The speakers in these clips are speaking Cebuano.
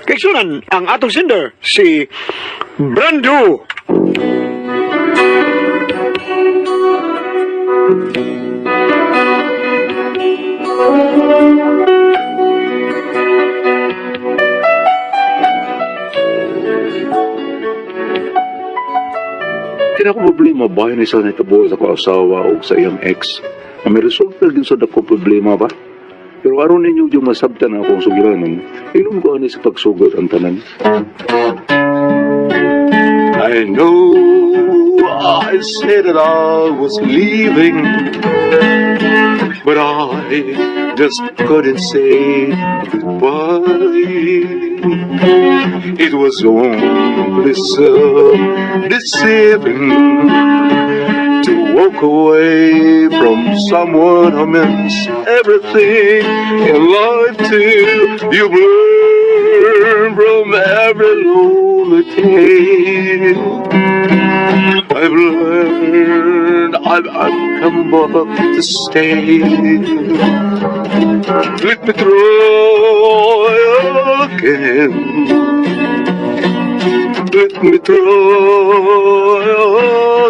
Kaigsuonan, ang atong sender, si Brando. Kina ko problema ba ni sa nitabo sa ko asawa o sa iyang ex. Ang may resulta gyud sa dako problema ba? Pero aron ninyo yung masabtan ang akong sugiranon, inom ko ani sa pagsugot ang tanan. I know I said that I was leaving, but I just couldn't say goodbye. It was only self-deceiving to walk away from someone who means everything in life to you. Learn from every lonely tale. I've learned I've come back to stay. Let me try again. Let me try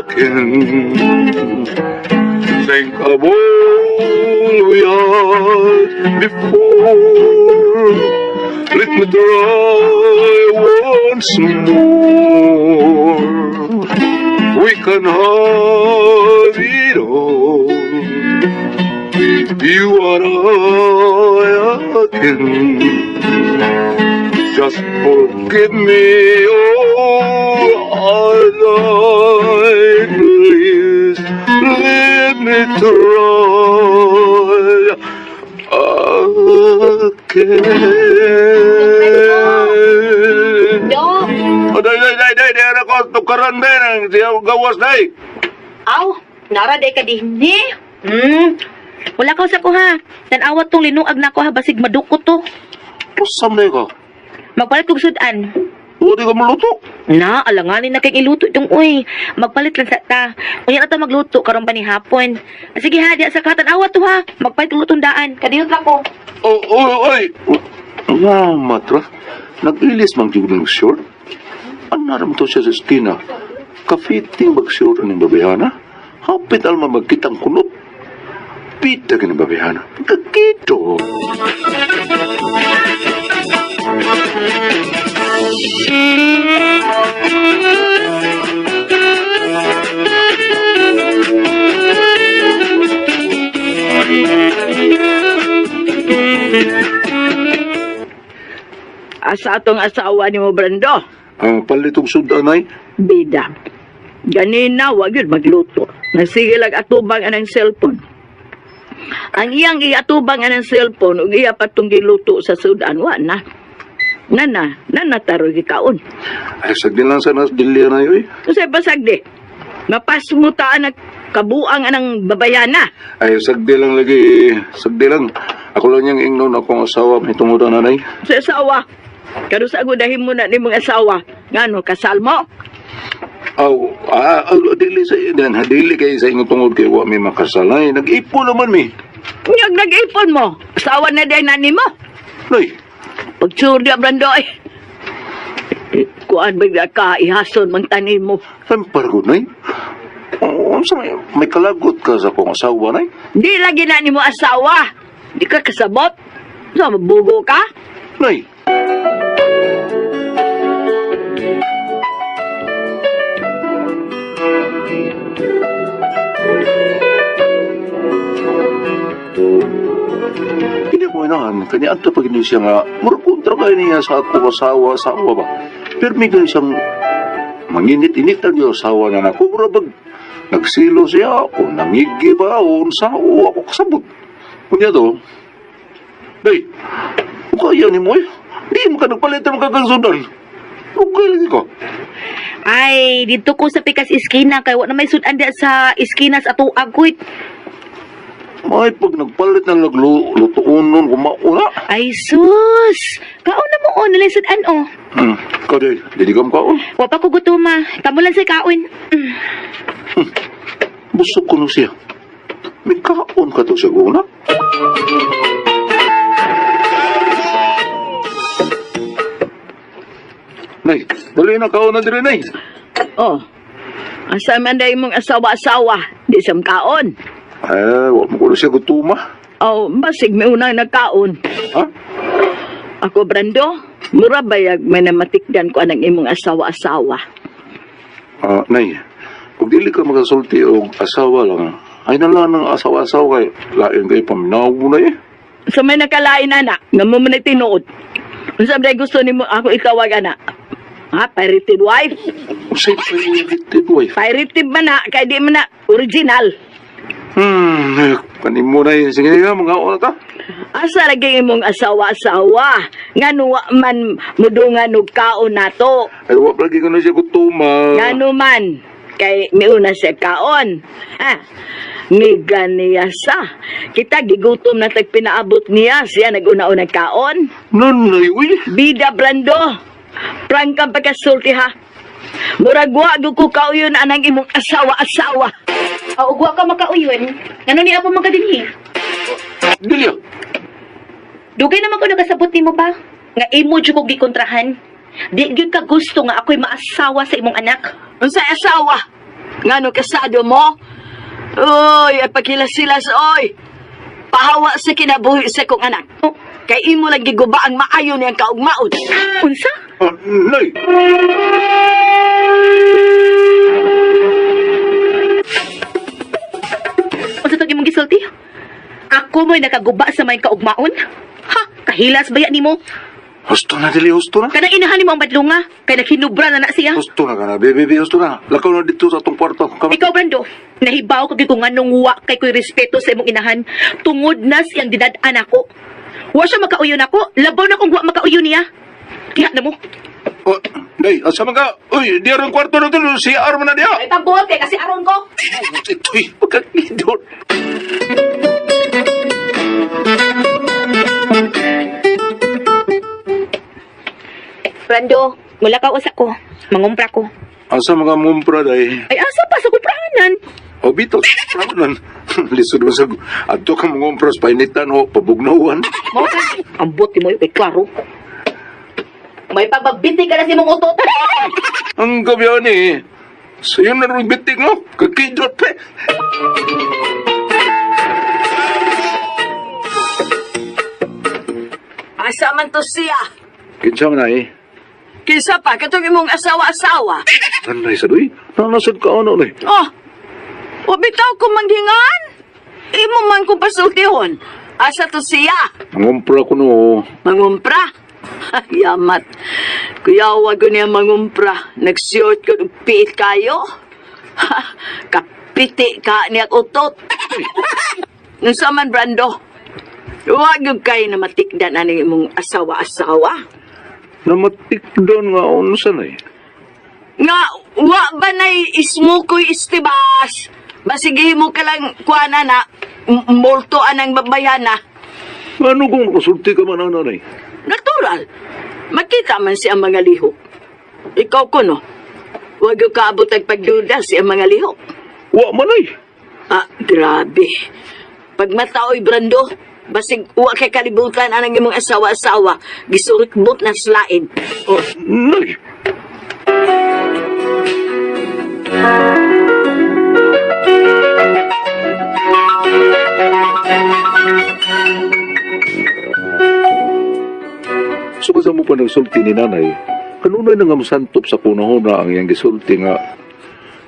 again. Think of all we had before. Let me try once more. We can have it all. You and I again. Just forgive me, oh, I lied. Please let me try again. Dok! Oh, day, day, day, day, day, ako, tukaran din, ang siya gawas, day. Aw, nara day ka dinhi. Wala ka sa kuha. Tan-awat tong linuag nako ha basig madukot to. Pusam na ka. Magpalit kog sudan. O, di ka maluto. Na, alanganin na kay iluto itong uy. Magpalit lang sa ta. Unya na ta magluto karon pa ni hapon. Sige ha, diya sa katan-awat to ha. Magpalit og lutong daan. Kadiyot lang ko. Oh, oh, oy. Nga, matra. Nag-ilis man jud ng short. Ano na to siya sa estina? Kafiting mag-short ng babihana? Hapit alma magkitang kunot. Pita ka ng babihana. Pagkakito. Asa atong asawa ni mo, Brando? Ang palitong sudanay. Bida. Ganina, wag yun magluto. Nagsige lang atubang anang cellphone. Ang iyang iatubang anang cellphone, ug iya patong giluto sa sudan, wa na. Nana, nana taro gikaon. Ay, sagdi lang sa nas dilya na yun. eh. Kasi pasagdi, mapasmutaan ang kabuang anang babayana. Ay, sagdi lang lagi. Eh. Sagdi lang. Ako lang niyang ingnon akong asawa. May tungudan nanay. Sa asawa, kano sa agudahin mo na ni mga asawa, ngano, kasal mo? Aw, dili sa dan dili kay sa inyong tungod kay wa mi makasalay. Nag-ipo naman mi. Nyag nag-ipon mo, asawa na din na nimo. Nay, Pagsurya, Brando, eh. Kuan ba ka, ihason mang tanim mo. ang pargo nay. Oo, unsa may kalagot ka sa akong asawa nay? Di lagi na nimo asawa. Di ka kasabot. So, mabugo ka? Nay. Hindi ko inahan, kanya ato pag hindi siya nga, murag kontra kayo niya sa ako asawa, asawa ba? Pero may ganun siyang manginit-init ang iyong asawa na nako, murag bag, nagsilo siya, o nangigi ba, o unsa, o ako kasabot. Kunya to, day, kaya ni mo eh. Di mo ka nagpalit ng kagangsudan. Okay lagi ko. Ay, dito ko sa pikas iskina kay wa na may sudan diya sa iskina sa atuag ko. May pag nagpalit ng naglutoon nun, kumauna. Ay sus. Kaon na mo oh, nalay sudan oh. Kaday, dili ka makaon. Wa pa ko gutuma. Kamo lang sa kaon. Busog ko no siya. May kaon ka to siya guna. Nay, dali na kaon na diri, Nay. Oh. Asa man day imong asawa-asawa, di sa kaon. Ay, wa mo ko na siya gutuma. Oh, basig may unang nagkaon. Ha? Ako, Brando, mura bayag may namatikdan ko anang imong asawa-asawa. Ah, Nay, kung dili ka makasulti og asawa lang, ay nala ng asawa-asawa kay lain kay paminaw mo na eh. Sa may nakalain, anak, nga mo man ay tinuod. Unsa man gusto nimo ako itawag, anak? Ha, pirated wife? Unsay pirated wife? Pirated man na, kay di man na original. Kanimo na eh. Sige nga, mga na ta. Asa lagi imong asawa-asawa? Ngano wa man mudungan og kaon nato? Ay, wa lagi ko na siya gutuma. Ngano man kay miuna siya kaon. Ha? Ngiga niya sa. Kita gigutom na tag pinaabot niya siya naguna-unang kaon. Nanay, uy. Bida Brando. Prangkang pagkasulti ha. Murag wa gyud ko kauyon anang imong asawa-asawa. O, ugwa ka makauyon. Ngano ni apo magkadinhi? Delia, Dugay naman ko nagasabot nimo ba? Nga imo jud kog gikontrahan. Di gyud ka gusto nga ako'y maasawa sa imong anak. Unsay asawa? Ngano kasado mo? Oy, ay paghilas-hilas, oy. Pahawa sa kinabuhi sa kong anak. Oh, Kay imo lang giguba ang maayo niyang kaugmaon. unsa? ah, Nay. Unsa tong imong gisulti? Ako mo'y nakaguba sa may kaugmaon? Ha, kahilas baya nimo? Husto na, Delia, husto na. Kanang inahan nimo ang badlonga, kay naghinubra na na siya. Husto na ka na, baby, baby, husto na. Lakaw na dito sa atong kwarto. Come. Ikaw, Brando, nahibaw ko gyud kung nganong wa kay ko'y respeto sa imong inahan tungod na siyang dinad-an ako. Wa siya makauyon ako, labaw na kung wa makauyon niya. Kiha na mo. Oh, Nay, asa man ka? Uy, diya rin kwarto na to. CR man na diya. Ay, pagbuot kay kasi aron ko. Ito'y pagkakidot. Brando, mula ka usa ko. Mangumpra ko. Asa mga mumpra, day? Ay, asa pa sa kumprahanan? O bito, pranan. Lisod mo sa... Adto ka mga umpras, painitan o pabugnawan. Mao ka. Ang buti mo kay klaro. May pagbabiti ka na sa imong utot. Ang gabi ni. Sa'yo na rin bitik, no? Kakidot, pe. Asa man to siya? Kinsa man ay? Kinsa pa katong imong asawa-asawa? Nanay sa doy. Nanasad ka ano, nay. Oh. Wa bitaw ko manghingan. Imo man ko pasultihon. Asa to siya? Mangumpra ko no. Mangumpra. Yamat. Kuya, wag ko niya mangumpra. Nag-short ko ng piit kayo. Ha, kapiti ka niya utot. Nung saman, Brando, wag yung kayo na matikdan ani imong asawa-asawa. Namatikdan nga unsa nay. Nga, wa ba na'y ismukoy istibas? Basige mo ka lang kuana na, multo anang babayana. Ano kung nakasulti ka man, ano, nay? Natural. Makita man siya ang mga lihok. Ikaw ko, no? Huwag yung kaabot ang pagduda siya ang mga lihok. Wa man ay. Ah, grabe. Pag mataoy, Brando, basig uwa kay kalibutan anang imong asawa-asawa, gisurikbot na slain. Oh, nay. Sugod mo pa nagsulti ni nanay, kanunay na nga masantop sa kunahon na ang iyang gisulti nga,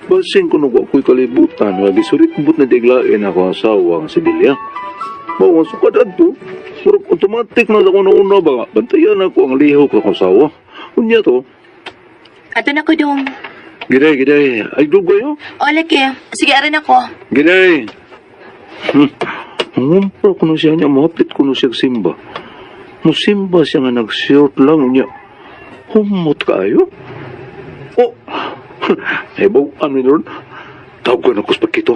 basin ko nung ako'y kalibutan, nga gisurikbot na diglain ako asawa nga si Delia. Mao nga sukad adto, murag automatic na sa kunahon na ba, bantayan ako ang lihok akong asawa. Unya to, Ato na ko dong. giday, giday, ay dugay oh. O, laki. Sige, aron ako. Giday! Ngumpra ko na siya niya, mahapit ko na siya simba. Musimba siya nga nag-short lang niya. Humot kayo? Oh! Ebaw, ano yun? Tawag ko na ko sa pagkito.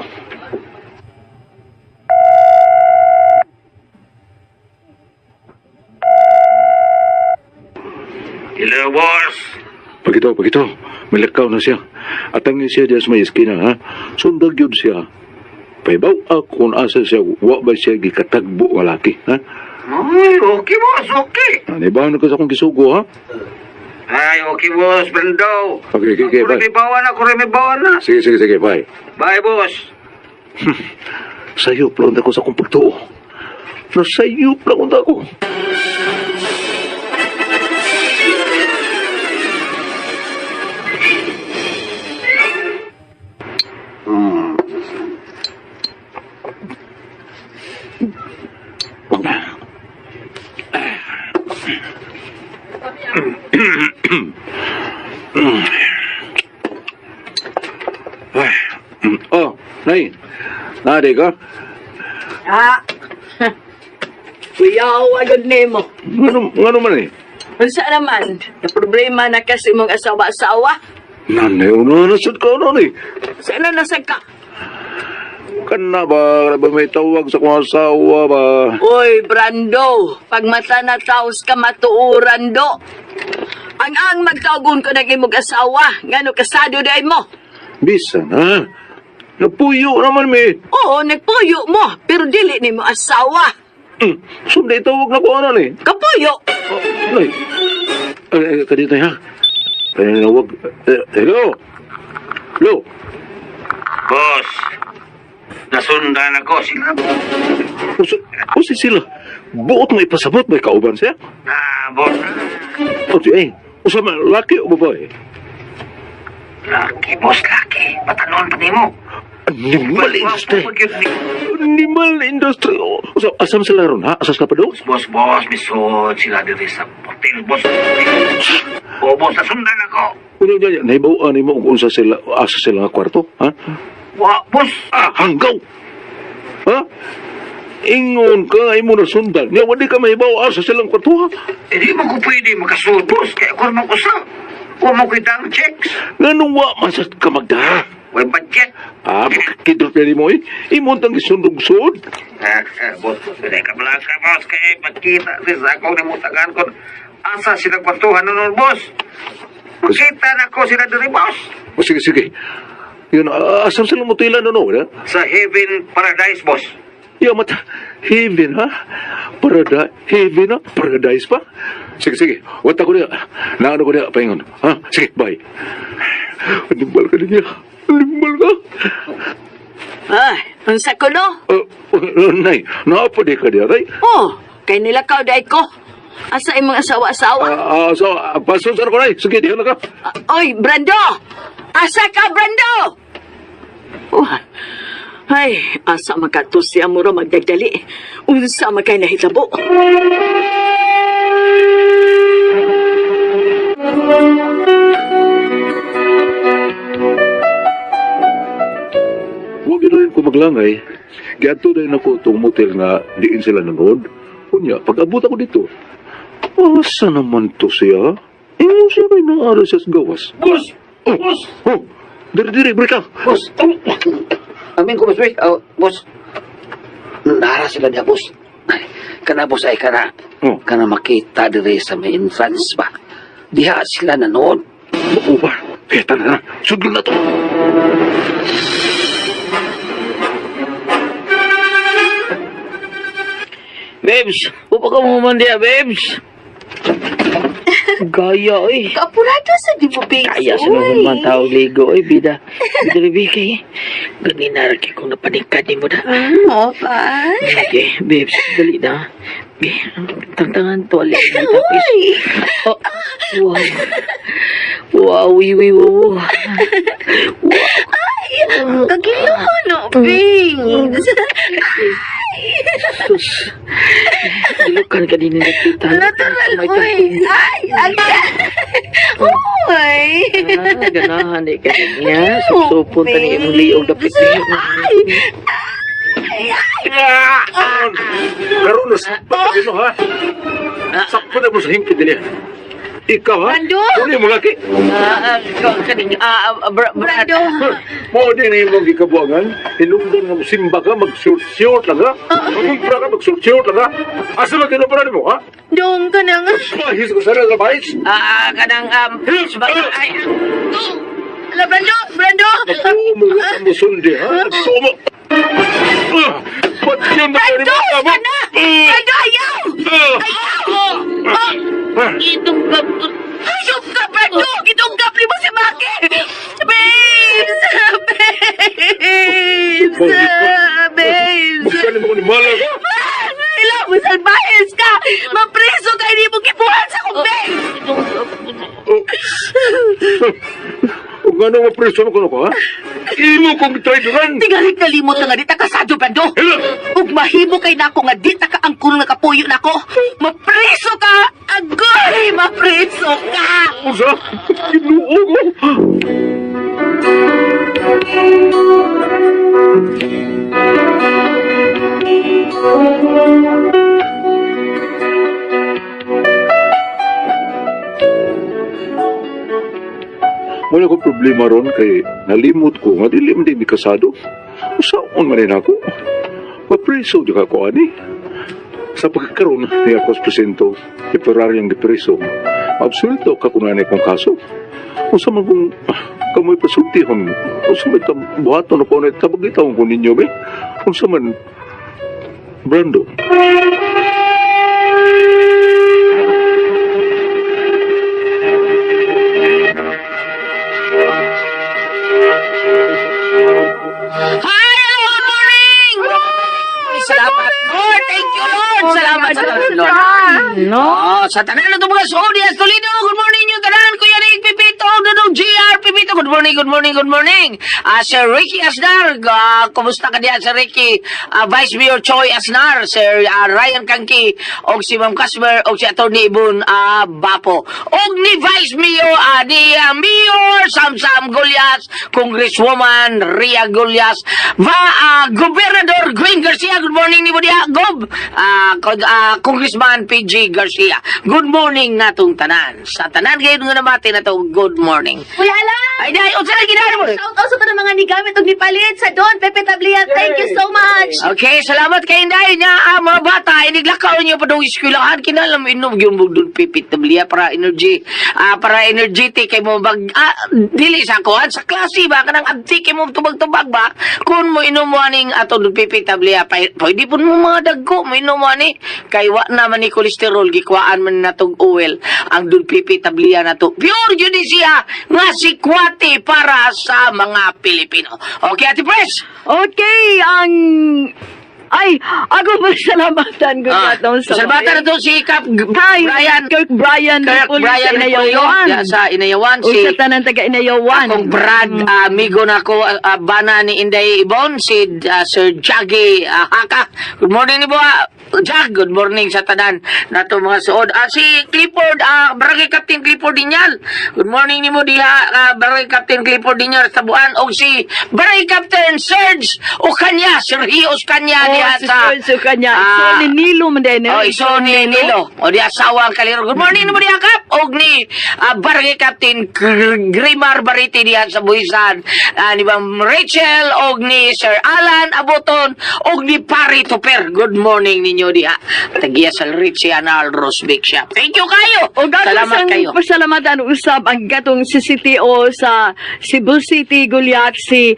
Hello, boss. Pagkito, pagkito. Malakaw na siya. Atangin siya diyan sa may eskina, ha? Sundag yun siya. Paibaw ako kung asa siya, wa ba siya gikatagbo nga laki, ha? Ay, okay, boss, okay. Ano ba na ka sa akong gisugo, ha? Ay, okay, boss. Brando. Okay, Ako bye. rin may bawan, ako rin may bawan na. Sige, bye. Bye, boss. Sayop lang ako sa akong pagtuo. Nasayop lang ako. Oh, Nay. Nari ka? Ah. Kuyaw, agad nimo. Ngano man eh? Unsa naman? Na problema na kasi mong asawa-asawa. Nanay, una nasad ka na ni. Sana nasag ka? Kana ba, ba may tawag sa kong asawa ba? Uy, Brando, pag mata na taos ka matuuran do. Ang magtawagon ko ng imong asawa, ngano kasado day mo. Bisan ha? Napuyo naman mi. Oo, nagpuyo mo, pero dili nimo asawa. Sunday tawag na ko ano ni. Kapuyo. Oh, nay. Ay, ay, kadito ha. Ay, wag. Eh, hello. Hello. Boss, nasundan ako sila. Usa, usa sila. Buot nga ipasabot may kauban siya. Ah, boss. O di ay. Usa man laki o babae? Laki, boss, laki. Patanon pa nimo. Animal industry. Wapo, gyud ni. Animal industry. Usa, asam sila ron ha? Asas ka pa doon? Boss, boss, misod sila diri sa hotel, boss. O, boss, nasundan ako. Unya, unya, unya. Nahibaw-an mo kung unsa sila, asa sila nga kwarto, ha? Wa, boss. Ah, hanggaw! Ha? Ingon ka nga imo na sundan. Nya, wadi ka mahibaw asa silang kwarto, ha? Eh, di mo ko pwede makasulod, boss. Kaya ako naman usa. Wa mo ko itang checks. Nganong wa man sa ka magdaha? Way budget. Ah, makakidot na mo eh. Imo tang gisundog-sud. Ah, ah, boss, hindi ka malaka, boss. Kaya magkita rin sa akong namutagan ko. Asa sila kwartuhan nun, boss? Makita na ko sila diri, boss. O, sige, sige. Yun, asam silang mutila no, no, ha? Sa Heaven Paradise, boss. Ya, mata. Heaven, ha? Paradise. Heaven, ha? Paradise pa? Sige, sige. Wata ko niya. Naano ko niya, paingon. Ha? Sige, bye. Animal ka niya. Animal ka. Ay, unsa ko no? Nay, naapa di ka niya, nay? Oh, kay nilakaw day ko. Asa imong asawa-asawa? So, pasunsan ko, nay. Sige, diyan na ka. Ah, oy, Brando! Asa ka, Brando? Oh, ay, asa makato siya mura magdagdali. Unsa makay nahitabo. Huwag yun ko maglangay. Giadto dahil ako itong motel nga diin sila nanood. Unya, pag-abot ako dito, asa naman to siya? Ingon siya kay naara siya sa gawas. Boss! Oh, Boss! oh, diri, diri, brika. Boss! Amin ko, boss, wait. Oh, boss. Nara sila niya, boss. Ay, kana, boss, ay kana. Oh. Kana makita diri sa may entrance ba? Diha sila nanood. Oo ba? Eh, tara na. Sudlo na to. Babes, upa ka mo man diya, babes. Gaya, oy. Kaapurado sa di mo, babes. Kaya sa mga man tao ligo, oy, bida. Bida Rebecca, eh. Ganina rin kung napaningkad ni mo na. Oo pa. Okay, babes, dali na. Okay, tangtangan to, alin na tapis. Oh, wow. Wow, wee, wee, wow. Wow. Kagilo ko, no, babes. Sus. Gilukan ka din nakita. Natural, uy. Ay, ay. Uy. Ah, ganahan eh ka niya. Supsupon ta ni imong liog dapit niyo. Ay. Ay, ay. Karoon na sa mo, ha? Sakpo na mo sa hingpit niya. Ikaw, ha? Brando! Uli mo laki. Ah, ah, ah, Brando. Mao din na imong gikabuangan. Hinungdan nga mo simba ka, mag-short-short lang, ha? Mag-umpra ka, mag-short-short lang, ha? Asa ba kinupra mo, ha? Dong ka na nga. Mahis ko sana sa mahis. Ah, kanang ay, Ala, Brando! Brando! Nagtuo mo ang musundi, ha? Nagtuo mo. Ah! Ba't yun na Brando! Sana! Brando, ayaw! Ah! Ayaw! Ah! itong Hayop ka! Babes! Babes! Babes! Magkano mo ni Mala ka? Ila mo salbahes ka! Mapreso ka! Hindi mo kipuhan sa kong babes! Kung ano nga preso mo kuno ko, ha? Imo kong traidoran! Tingalig kalimot na nga di ta kasado, Brando! Ila! Ug mahimo kay nako nga di ta ka angkon nga kapuyo nako! Mapreso ka! Agoy! Mapreso ka! Usa! Ginoo ko! Wala ko problema ron kay nalimot ko nga dili man din mi kasado. Usaon man din ako. Mapreso di ka ko ani. Sa pagkakaroon ni ako sa presento, temporaryong gipreso. Absulto ka kung nanay kong kaso. Usa man kung kamoy pasultihon, usa man tam buhaton ako na tabagitawon ko ninyo be. Unsa man Brando. Hi! Hello! Good morning! Salamat, Lord! Thank you, Lord! Salamat, salamat, Lord! No? Oh, sa tanan na itong mga audience, Toledo, good morning yung tanan, Kuya Rick, Pipito, Dudong GR, Pipito, good morning, good morning, good morning. Sir Ricky Asnar, kumusta ka diyan, Sir Ricky? Vice Mayor Choi Asnar, Sir Ryan Kangki, og si Ma'am Casper, og si Atty. Ibon Bapo. Og ni Vice Mayor, ni Mayor Samsam Golias, Congresswoman Ria Golias, va Gobernador Gwen Garcia, good morning ni Budia, Gob, Congressman PG Garcia. Good morning natong tanan. Sa tanan gayon nga namati na to, good morning. Kuya Alan! Ay, dahil, unsa na ginahimo mo? Shout out sa tanang mga nigamit og nipalit sa Don Pepe Tablia. Thank you so much! Okay, salamat kay Inday niya, mga bata, iniglakaw niyo pa dong eskwelahan kinalam inom gyud mo dun pipit tablia para energy, para energetic kay mo bag dili sa kuan sa klase ba kanang abti kay mo tubag-tubag ba kun mo inom mo aning ato dun pipit tablia pa, pwede pud mo mga dagko mo inom mo ani kay wa na man ni kolesterol gikwaan man natong oil ang dun pipit tablia nato pure jud ni siya nga sikwate para sa mga Pilipino. Okay, Ate Pres. Okay, ang... Ay, ako pasalamatan ko Ah, na sa Salamatan na to si Kap Hi, Brian. Kirk Brian Kirk Police Brian sa Inayawan. Repolyo, sa Inayawan. O Si sa tanan taga Inayawan. akong Brad, amigo na ko, bana ni Inday Ibon, si Sir Jaggy Haka. Good morning ni Buwa. Jag, good morning sa tanan nato mga suod. Si Clifford, Barangay Captain Clifford Dinyal. Good morning nimo diha, Barangay Captain Clifford Dinyal sa Buan. Og si Barangay Captain Serge Ocanya, Sergio Ocanya Oh, diha si sa Serge Ocanya. So, ni Nilo man din. Oh, iso ni Nilo. O di asawa ang kaliro. Good morning mo diha kap. Og ni Barangay Captain Grimar Bariti diha sa Buhisan. Ni Ma'am Rachel og ni Sir Alan Aboton og ni Pari Toper. Good morning ninyo diha. Tagiya sa Richie Anal Rose Bake Shop. Thank you kayo. O gato Salamat sang kayo. pasalamatan usab ang gatong CCTO sa Cebu City Gulyat si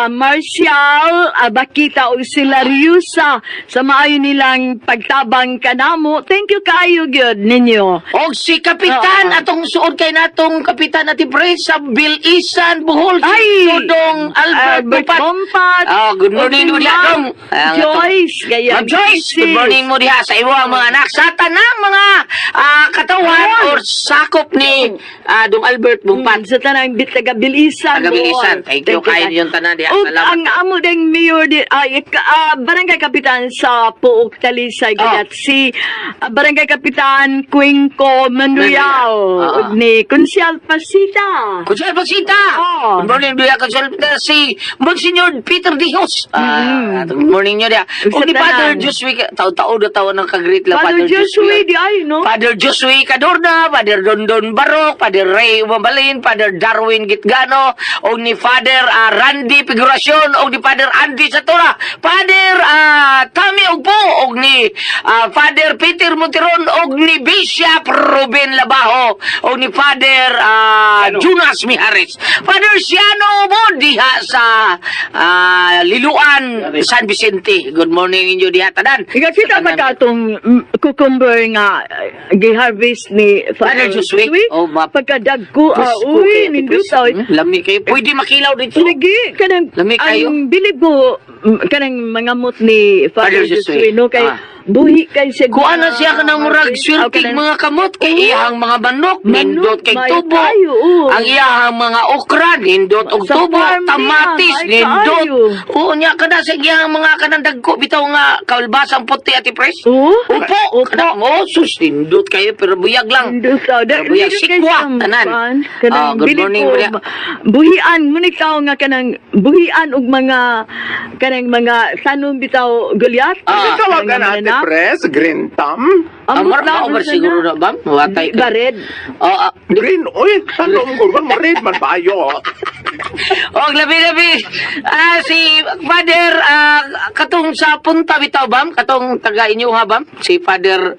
Marcial Bakita o si Lariusa sa maayo nilang pagtabang kanamo. Thank you kayo gyud ninyo. Og si Kapitan, Oo. atong suod kay natong Kapitan Ati Pre sa Bilisan, Bohol, si Ay! Dodong Albert Albert Tupat. Bompat. Oh, good morning, O si Diha, Ma'am Dong. Ang Joyce. Gaya, Ma'am Joyce, good morning mo diha sa imo ang mga anak. Sa tanang mga katawan or sakop ni Dong Albert Bumpat. Sa tanang bit taga Bilisan. Taga Bilisan. Bohol. Thank you kayo yung tanan diha. Ug Salamat. ang amo ding mayor di ay barangay kapitan sa Pook Talisay Oh. Gulyat si barangay kapitan Cuenco Manuyao Ah. ug ni Konsyal Pasita. Konsyal Pasita. Oo. Good morning diha Konsyal Pasita si Monsignor Peter Dijos. Good morning nyo diha. Ug Ug sa ni Father tanan. Josue, taon-taon na taon ang kagreet lang Father Josue di ay no. Father Josue Cadorna, Father Dondon Barok, Father Ray Umabalin, Father Darwin Gitgano, og ni Father Randy Figuracion, og ni Father Andy Satura, Father Tami Ugpo, og ni Father Peter Monteron, og ni Bishop Ruben Labajo. Siano o ni Father Jonas Mijares. Father Siano mo diha sa Liluan, San Vicente. Good morning inyo diha tanan. Ikakita Sa pa tanan. ka itong cucumber nga gi-harvest ni Father Josue. Oh, Pagkadagko, Presko uy, kayo, nindot. Pres. Lami kayo. Pwede makilaw dito. Lagi, kanang, Lami kayo. ang bilib ko, kanang mangamot ni Father Father Josue. Josue, no, kay buhi kay siya. Kuha na siya kanang murag swerte mga kamot kay iyang mga manok, nindot kay may tubo. kayo, oo. Ang iyang mga okra, nindot og Sa tubo, farm niya, kamatis, may nindot. kaayo. Oo nya kada sa iyang mga kanang dagko bitaw nga kalbasang puti, Ate Pres. Oo. Upo, upo. Oh, sus, nindot kayo pero buyag lang. Nindot daw. Pero buyag Nindot kay sikwa, siyang tanan. kuan. Kanang Ah, good bilib morning, ko, Maria. buhian mo ni tao nga kanang buhian og mga kanang mga tanom bitaw gulyat. Ah. Tawag ka Kanang na, Ate mga Pres, green thumb. Amor Amot mao ba siguro na ba? Watay Di ba red? Oh, Green, uy, tanong ko, mo red man payo. Og labi-labi. Si Father katong sa Punta bitaw bam, katong taga inyo ha bam, si Father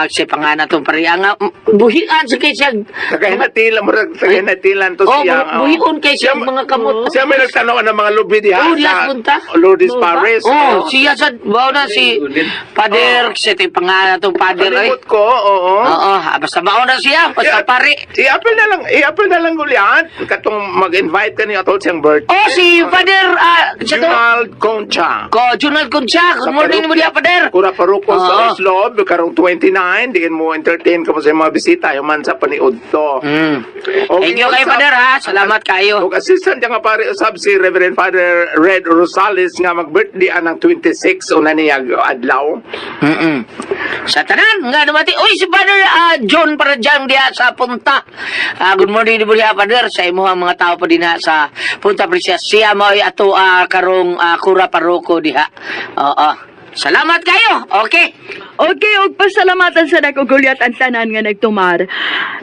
si pangana tong pariya nga buhian sa kay siya. Tagahinatilan, murag tagahinatilan to Oh, siya. buhion kay siya mga kamot. Siya may nagtanaw ng mga lubi diha Oh, diha sa punta. Lourdes Mo ba? Paris. Oh, siya sa bao na si Father, si tay pangana tong Father ay. Kalimot ko, oo. Oo, basta mao na siya, basta pare. I-apple na lang, i-apple na lang gulian. Katong mag-invite ka niya atol siyang birthday. Oh, si Father siya to. Junald Concha. Ko Junald Concha, good morning mo diha, Father. Kura Paruko Oo. sa Oslob, karong 29, diin mo entertain ka mo sa mga bisita, yung man sa paniud to. Thank you kay Father ha. Salamat kayo. Og assistant niya nga pare usab si Reverend Father Red Rosales nga mag-birthday anang 26 una niya adlaw. Sa tanan nga dumati. Uy, si Father John Parajang diha sa Punta. Good morning di diha, Father, sa imuhang mga tao pa dinha sa Punta Princess. Siya mao'y ato karong kura paroko diha. Oo. Salamat kayo. Okay. Okay, og pasalamatan sa dako gulyat ang tanan nga nagtumar.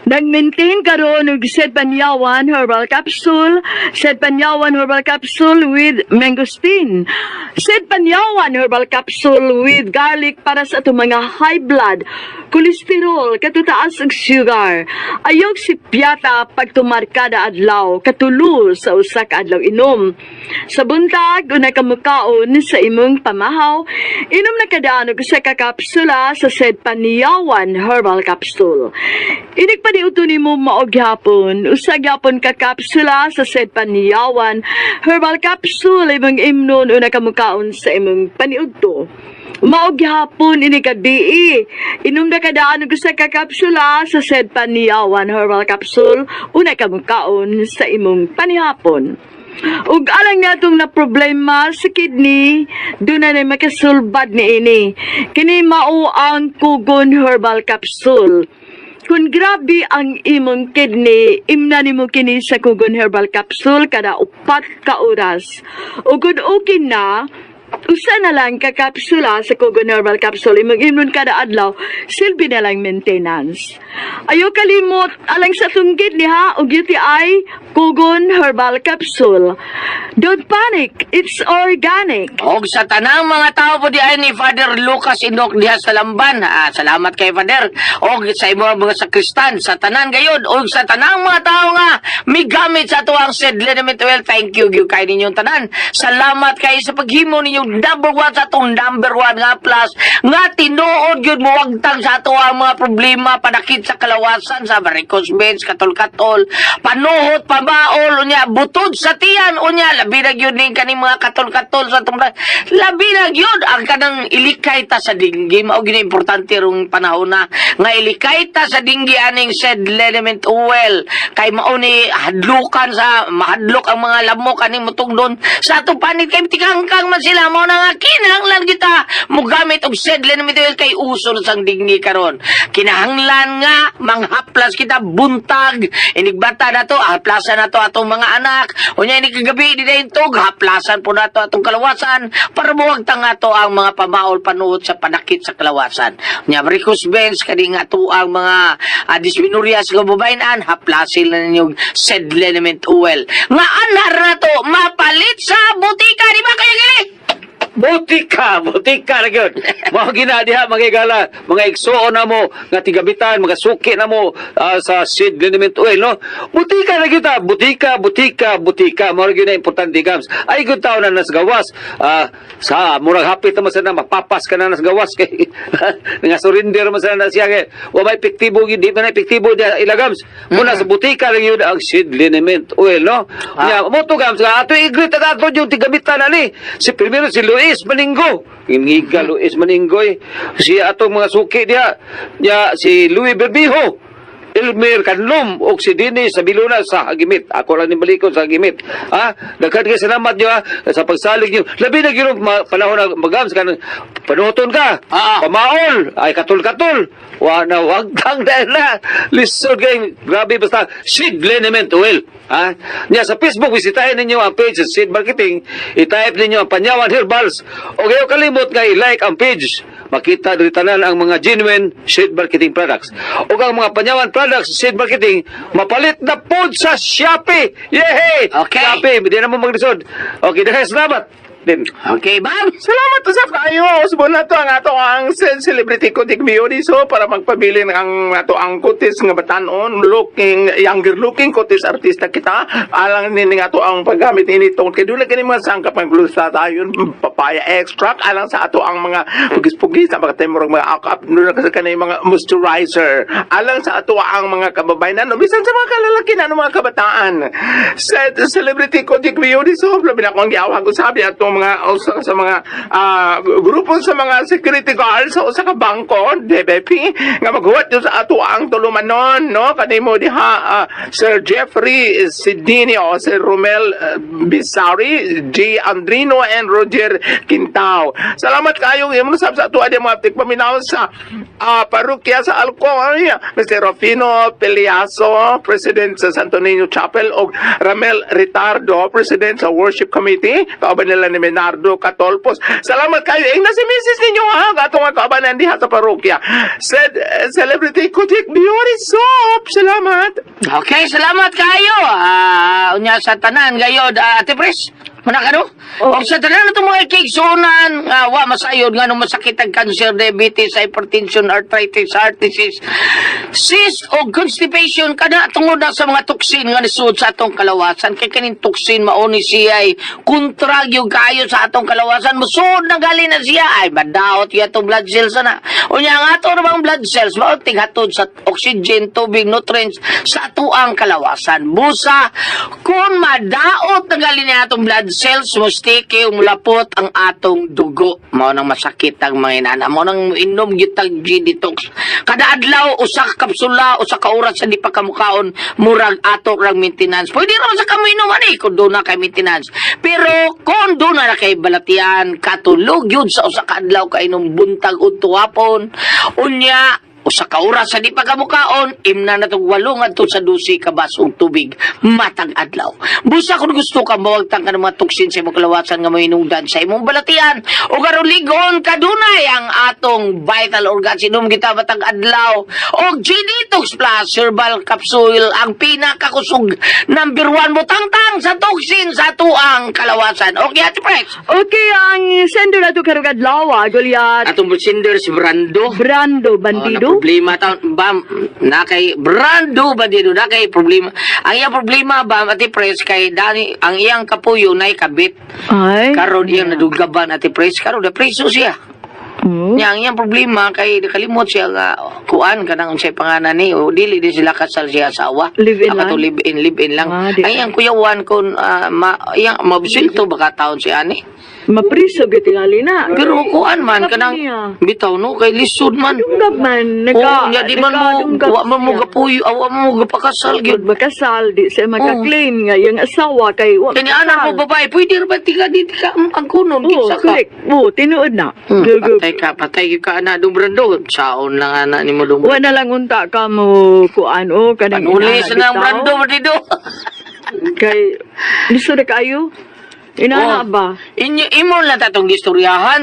Nag-maintain karon og Sed Panyawan Herbal Capsule, Sed Panyawan Herbal Capsule with mangosteen. Sed Panyawan Herbal Capsule with garlic para sa atong mga high blood, kolesterol, katutaas og sugar. Ayog si piyata pagtumar kada adlaw, katulo sa usa ka adlaw inom. Sa buntag, una ka mukaon sa imong pamahaw, inom na kadaan og usa ka kapsula sa Sed Paniyawan Herbal Capsule. Inig pa niuto nimo mao gyapon, usa gyapon ka kapsula sa Sed Paniyawan Herbal Capsule imong imnon una ka mukaon sa imong paniudto. Mao gyapon ini gabii. Inom na kadaan og usa ka kapsula sa Sed Paniyawan Herbal Capsule una ka mukaon sa imong panihapon. Ug alang natong na problema sa kidney, doon na makasulbad ni ini. Kini mao ang Kugon Herbal Capsule. Kung grabe ang imong kidney, imna nimo kini sa Kugon Herbal Capsule kada 4 ka oras. Ug kung okay na, usa na lang ka kapsula sa Kugon Herbal Capsule imong imnon kada adlaw, silbi na lang maintenance. Ayo kalimot alang sa tunggit niha og UTI, Kugon Herbal Capsule. Don't panic, it's organic. Og sa tanang mga tao po diay ni Father Lucas Inok diha sa Lamban. Salamat kay Father. Og sa imo mga sakristan sa tanan gayod og sa tanang mga tao nga migamit sa ato ang Sed Liniment Oil. Thank you gyud kay ninyong tanan. Salamat kay sa paghimo ninyong number one sa atong number one nga plus nga tinuod gyud mowagtang sa ato ang mga problema panakit sa kalawasan sa varicose veins, katol-katol, panuhot, pamaol, unya butod sa tiyan, unya labi na gyud ning kaning mga katol-katol sa atong labi na gyud ang kanang ilikay ta sa dinggi. Mao gyud importante rong panahon na nga ilikay ta sa dinggi aning Sed Liniment Oil kay mao ni hadlukan sa mahadlok ang mga lamok aning mutugdon sa atong panit kay tikangkang man sila. Mao na nga kinahanglan kita mogamit og Sed Liniment Oil kay uso na sang dinggi karon. Kinahanglan nga manghaplas kita buntag, inigbata na to, haplasan na to atong mga anak, unya ini kagabi di na tug haplasan po nato atong kalawasan para muwagtang ato ang mga pamaol, panuot sa panakit sa kalawasan, unya varicose veins, kani nga ato ang mga dysmenorrhea sa kababayen-an, haplasin na ninyong Sed Liniment Oil nga anar na to mapalit sa butika, di ba kayo gili? Butika, butika na gyud. Mao gina diha mga higala, mga igsuon na mo nga tigamitan, mga suki na mo sa seed liniment oil, no? Butika na gyud ta, butika, butika, butika. Mao gyud na importante gams. Ay gyud taon na nas gawas. Sa murag hapit naman sana mapapas ka na nas gawas kay nga surrender man sana na siya kay wa may epektibo gyud, di man na epektibo diha ilagams. Muna sa butika lang yun ang seed liniment oil, no? Nya mo to gams nga ato i-greet ang ato yung tigamitan ani. Si primero si Luis Maningo. Ingiga Luis Maningoy. Si atong mga suki diha. Nya si Louis Berbijo. Elmer Canlom og si Dennis sa Biluna sa Hagimit. Ako lang ni balikon sa Hagimit. Ha? Daghan kay salamat niyo ha sa pagsalig niyo. Labi na gyud panahon na magams kanang panuton ka. Pamaol ay katul-katul. Wa na wag kang dahil na. Lisod kay grabe basta seed liniment oil. Ha? Nya sa Facebook bisitahin ninyo ang page sa Seed Marketing. I-type ninyo ang Panyawan Herbals. O kayo kalimot nga i-like ang page. Makita diri tanan ang mga genuine Seed Marketing products. O ang mga Panyawan products sa Seed Marketing mapalit na pod sa Shopee. Yehey! Okay. Shopee, hindi na mo maglisod. Okay, daghang salamat. Din. Okay, bam. Salamat usab kayo. Usbon na to ang ato ang celebrity ko Tigmiyo so para magpabilin ang ato ang kutis nga batanon looking younger looking kutis artista kita alang nini nga ato ang paggamit ini tungkol kay dula kini mga sangkap ang glutathione papaya extract alang sa ato ang mga pugis-pugis ang mga temorong mga akap dula kasi kani mga moisturizer alang sa ato ang mga kababayan no bisan sa mga kalalaki na no mga kabataan sa celebrity ko Tigmiyo so labi na akong giawhag usabi ato mga usa sa mga grupo sa mga security guards sa usa ka bangko DBP nga maghuwat yun sa ato ang tulumanon no kanimo diha Sir Jeffrey Sidinio, Sir Romel Bisari, J. Andrino and Roger Quintao. Salamat kayo imo sab sa ato adi mga tigpaminaw sa parokya sa Alcoy, Mr. Rufino Peliaso, President sa Santo Niño Chapel og Ramel Ritardo, President sa Worship Committee, kauban nila ni Menardo Catolpos. Salamat kayo. Ingna si Mrs. ninyo ha, ato nga kaubanan diha sa parokya. Said Celebrity Kutik Beauty Soap. Salamat. Okay, salamat kayo. Unya sa tanan gayod, Ate Pres. Muna ka no? Oo. Og sa tanan itong mga kigsunan, nga wa masayod nga nung masakit ang cancer, diabetes, hypertension, arthritis, heart disease, cyst o constipation kada tungod na sa mga toksin nga nisud sa atong kalawasan. Kay kaning toksin mao ni siya ay kontra gyud kayo sa atong kalawasan. Musuod na gali na siya ay madaot gyud atong blood cells na. Unya ang ato namang blood cells mao tighatod sa oxygen, tubig, nutrients sa atuang kalawasan. Busa kung madaot na gali na atong blood cells, mustiki umulapot ang atong dugo. Mao nang masakit ang mga inana. Mao nang inom gyud tag G-detox. Kada adlaw usa ka kapsula, usa ka oras sa di pa kamukaon, murag ato rang maintenance. Pwede ra man sa kamo inom ani kung doon na kay maintenance. Pero kung doon na kay balatian, katulog yun sa usa ka adlaw kay inom buntag udto hapon. Unya usa ka oras sa di pa kamukaon, imna na tong 8 ngadto sa 12 ka basong tubig matag adlaw. Busa kung gusto ka mawagtang ka ng mga toksin sa imong kalawasan nga mohinungdan sa imong balatian o karon ligon kadunay ang atong vital organs inom kita matag adlaw. Og G-Detox Plus Herbal Capsule ang pinakakusog number 1 butangtang sa toksin sa tuang kalawasan. Okay, Ate Prex. Okay, ang sender nato karong adlaw, Goliath. Atong sender si Brando. Brando Oh, Bandido. na problema taon bam na kay Brando Bandido na kay problema. Ang iyang problema bam Ate Pres kay Dani ang iyang kapuyo nay kabit. Ay. Karon iyang naduggaban Ate Pres karon na preso siya. Oh. Nya ang iyang problema kay nakalimot siya nga kuan kanang unsay pangalan ni o dili din sila kasal siya asawa. Live in Ang kato lang? live in lang. Ah, di Ang iyang kuyawan kon iyang mabsulto baka taon si ani. Mapriso gyud tingali na. Pero kuan man Sabi kanang niya. bitaw no kay lisod man. Dunggab man, nagka, Oo, nya di man mo, nagkadunggab wa man mo siya. gapuyo, awa mo gapakasal gyud. Gyud makasal, di siya maka-claim nga yung asawa kay wa Kani anak mo babae, pwede ra ba tika di ka ang kunon Oo, kinsa ka. correct. Oo, tinuod na. Go, go. Patay ka ana dong Brando. Saon lang ana nimo dong. Wa na lang unta ka mo kuan o kanang Panuli inana sa nang bitaw. Brando dito. Kay lisod na kaayo. Inana Oh. ba? Inyo imo lang tatong gistoryahan.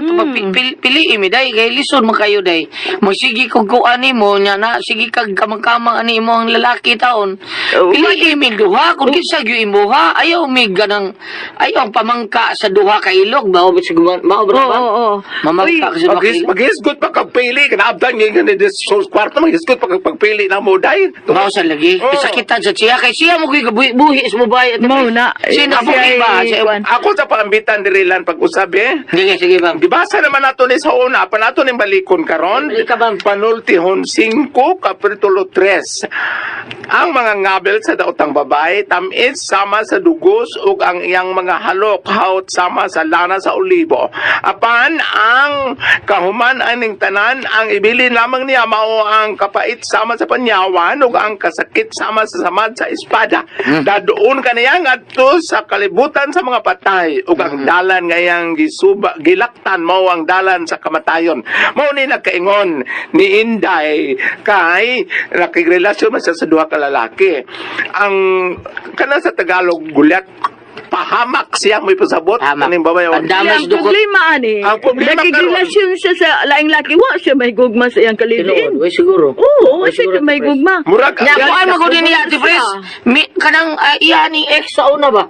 Pili mi day kay lisod man kayo day. Magsige kog kuan nimo nya na sige kag kamang-kamang ani imo ang lalaki taon. Oh, Pili mi duha kung kinsa gyud imuha ayaw mi ganang ayaw ang pamangka sa duha ka ilog mao ba siguro mao ba? Oo, oo, oo. Mamangka ka sa duha ka Magis, ilog. maghisgot pa kag pili, kanaabdan ngayon ni this source kwarto, maghisgot pa kag pagpili na mo dahil. Mao sa lagi. Oo. Kasakitan sa siya kay siya mo gyud buhi sa babae. Mao na. Sino Siya buhi ba? ay, Siya- kuwan. Ako sa paambitan dirilan pag-usab eh. Sige, sige bang. Gibasa naman nato ni sa una, pa nato ning balikon karon. Balik ka, bang. Panultihon 5, Kapitulo 3. Ang mga ngabel sa daotang babae, tamis sama sa dugos ug ang iyang mga halok haot sama sa lana sa olibo. Apan ang kahuman aning tanan, ang ibilin lamang niya mao ang kapait sama sa panyawan ug ang kasakit sama sa samad sa espada. Dadoon kaniya ngadto sa kalibutan sa mga patay ug ang dalan nga iyang gisuba gilaktan mao ang dalan sa kamatayon. Mao ni nagkaingon ni Inday kay nakigrelasyon man siya sa duha ka lalaki. Ang kana sa Tagalog gulat pahamak siya may pasabot Pahamak. kaning babae. Ang dami. Ang Mas dukot. problema ani. Ang problema Nakigrelasyon siya sa laing laki. Wa siya may gugma sa iyang kaliliin. Tinuod, uy, siguro. Oo, wa Uy, siya siguro, may Pres. gugma. Murag Nya kuan mo gud ni Ate Pres. Mi kanang iya ni ex sa una ba?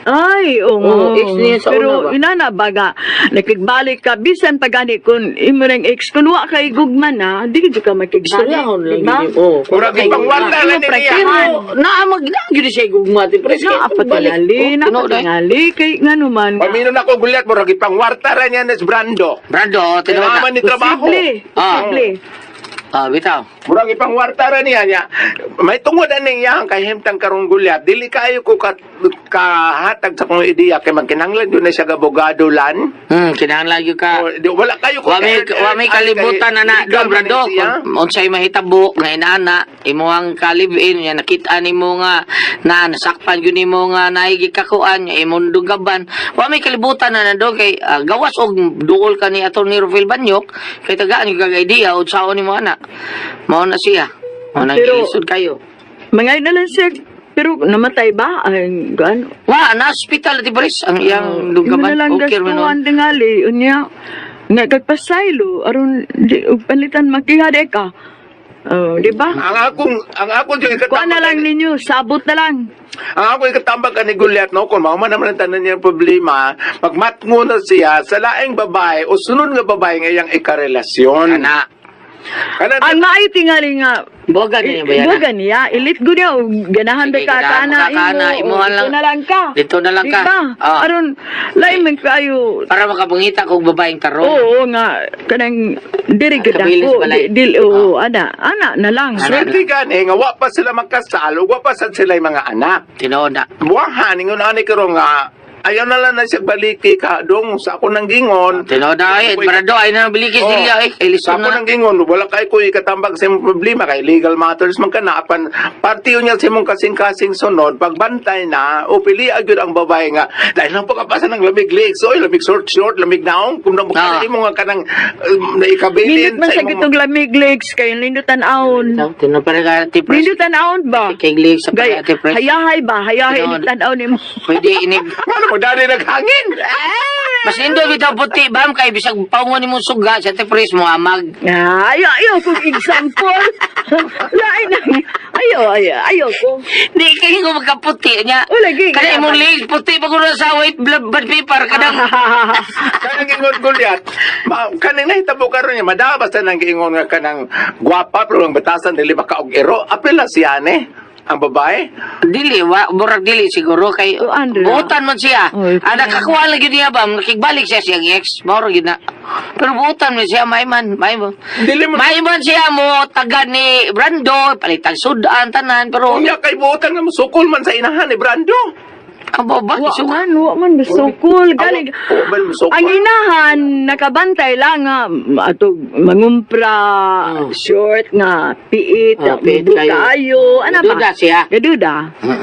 Ay, oo nga. Oo, ex niya sa Pero una ba? inana baga, nakigbalik ka bisan pa gani kun imo nang ex kun wa kay gugma na, di gid ka makigbalik. Istoryahon lang Diba? yun. Oo. Murag ipangwarta lang ni niya. Pero naa mag naa gyud siya gugma Ate Pres. Na apatingali, na apatingali kay ngano man. nga. Paminon ako gulat murag ipangwarta ra niya ni Brando. Brando, tinuod na. Kailangan ni trabaho. Posible, Ah. posible. Ah, bitaw. Murag ipangwarta ra niya niya. May tungod ani niya ang kahimtang karong gulyat. Dili kayo ko kahatag sa kong ideya kay magkinahanglan gyud na siya og abogado lan. Kinahanglan gyud ka. O, di, wala kayo ko Wa may kalibutan na na legal do Brando. man siya. Kung unsay mahitabo nga inaana imo ang kalibin nya nakita nimo nga na nasakpan gyud nimo nga naay gikakuan nya imong dugaban. Wa may kalibutan na na do kay gawas og duol ka ni Attorney Rufil Banyok kay tagaan gyud kag idea unsaon nimo ana. Mao na siya. Mao nang Pero- gilisod kayo. Mangay na lang siya pero namatay ba? Ay, gan. Wa na hospital ti Pres ang iyang Imo dugaban. na lang Okay man gastuhan tingali unya. Nga kagpasaylo aron di og palitan makihade ka. Oh, di ba? Ang akong yung Kuha na lang ninyo, sabot na lang. Ang akong ikatambag ani Goliath no kung mao man naman ang tanan niyang problema, magmatngo na siya sa laing babae o sunod nga babae nga iyang ikarelasyon. Ana. Kana Ang maayo tingali nga Boga niya ba yan? Buga niya, ilit go niya, og ganahan Sige, ba ka ganahan kana mo ka kana, imo, imo o, lang. dito na lang ka. Dito na lang ka. Diba? Ah. Aron lain man kayo. Para makapangita kog babaeng taron. Oo nga kanang diri gid Kabilis ako. balay. Di, dili, oo, ana, ana na lang. Ana. swerte gani nga wa pa sila magkasal ug wa pa sad sila mga anak. Tinuod na. Buwahan ingon ani karon nga ayaw na lang na siya baliki ka dong sa ako nang gingon. Tinuod na ay, Brando ay na biliki Oh. silya eh. Ay Sa lisod ako na. nang gingon, wala kay ko ikatambag sa imong problema kay legal matters man kana apan partiyo niya sa imong kasing-kasing sunod pagbantay na o pili gyud ang babae nga dahil lang pagkapasa ng lamig legs oy lamig short short lamig naong kung nang imo nga kanang naikabilin Nindot man sa imong- gitong lamig legs kay nindot tan-awon. Tinuod para ka Ate Pres. Nindot tan-awon ba? Kay legs sa Gay, para Ate Pres. hayahay ba? Hayahay Tinuod. nindot tan-awon nimo. Pwede inig. Ngano mo dali naghangin? Mas nindot bitaw puti bam kay bisag paungon nimo suga sa Ate Pres mo amag. Ah, ayo, ayo kung example. Lain na. Ayo, ayo, ayo ko. Di kay ko magkaputi niya. O, lagi, Kada kaya imong man. legs puti pa kuno sa white blood bad paper kadang Kanang ingon Goliath, kanang nahitabo karon niya madabas na nang giingon nga kanang gwapa pero ang batasan dili makaog ero. Apil na siya ne ang babae. Dili wa murag dili siguro kay O, Andrea. buotan man siya. Oy, Ah, nakakuha lang gyud niya ba nakigbalik siya siyang ex. Mao ra gyud na. Pero buotan man siya may man, may man. Dili mo May man siya mo taga ni Brando, palitag sudan tanan pero unya kay buotan nga musukol man sa inahan ni Brando. ang baba Wa isuga. man, wa man masukol. Galing. Awa, wa man masukol. Ang inahan, nakabantay lang nga, ato, mangumpra, Oh. short nga, piit, Oh, piit mubo kayo. kaayo, ano ba? Duda siya. Gaduda.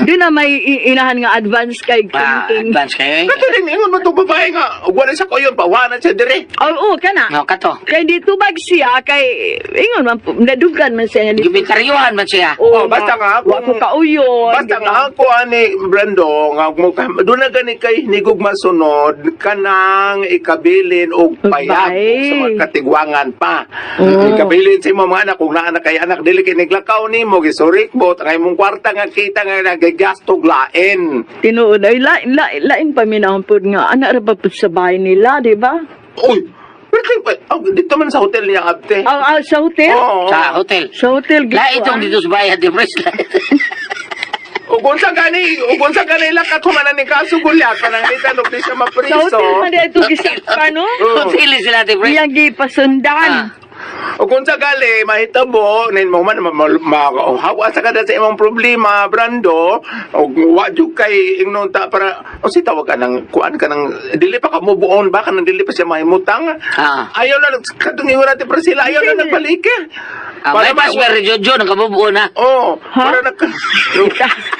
Doon na may inahan nga advance kay Ah, thinking. advance kayo eh. Kato din ingon mo tong babae nga wala sa koyon pawanan siya dire. Oo, kana. No, kato. Kay di tubag siya, kay, ingon man, nadugan man siya nga dito. Gibitaryuhan man siya. Oh, basta nga Wa ko kauyon. Basta di ba? nga ako ani Brando nga kung mo doon na gani kay hinigog masunod kanang ikabilin og payag Bay. sa mga katigwangan pa. Oo. Ikabilin sa imong mga anak kung naa na kay anak dili kay naglakaw nimo gisurik mo ang imong kwarta nga kita nga nagigastog lain. Tinuod ay lain lain lain pa minahon pud nga anak ra pa pud sa bahay nila, di ba? Uy, pero oh, dito man sa hotel niya abte. Ang sa hotel? Oo. Sa hotel. Sa hotel Lahi itong dito sa bahay, Ate Pres. Ug unsa gani, ug unsa gani lakat humanan ni kaso gulyat pananglitan og di siya Sa mapriso. hotel man dito gisakpan, no? Hotel sila, Ate Pres. Iyang gipasundan. O kung sakali, mahitabo, nin mo man, hawa sa kada sa imong problema, Brando, o wa jud kay ingnon ta para, o si tawag ka ng, kuan ka ng, dili pa ka mubuon ba, kanang dili pa siya mahimutang. Ah. Ayaw na, katong ingon natin Priscilla, ayaw na nagbalik eh. Ah, may password ni Jojo, nakabubuo na. Oo, Ha? para nag...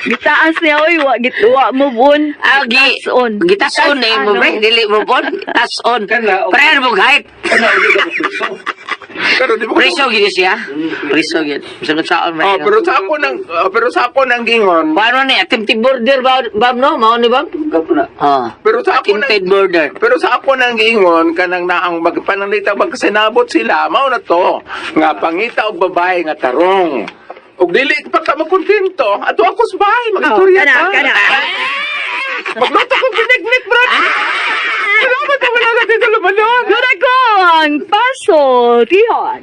Gitaas niya oy, wa git wa move on. Ah, gi, Gitaas-on. gitason eh, mo, pre. Dili mo po. Tason. Kana, Pre, mo kahit. Kana uli ka priso. Pero di ba Priso gini siya. Priso gini. Bisan saan Oh, pero sa ako nang oh, pero sa ako nang gingon. Paano ni? Attempted border ba, Bam, no? Mao ni Bam? Gapo na. Ah. Pero sa ako nang Attempted border. Pero sa ako nang giingon kanang naang magpananglita magkasinabot sila mao na to nga pangita og babae nga tarong. Og dili pa ka makontento, ato ako sa bahay magistorya Oh, kana, ta. kana. Magluto ko piniknik, bro. Salamat ka wala natin sa lumanon. Doon ako ang paso, Tihon.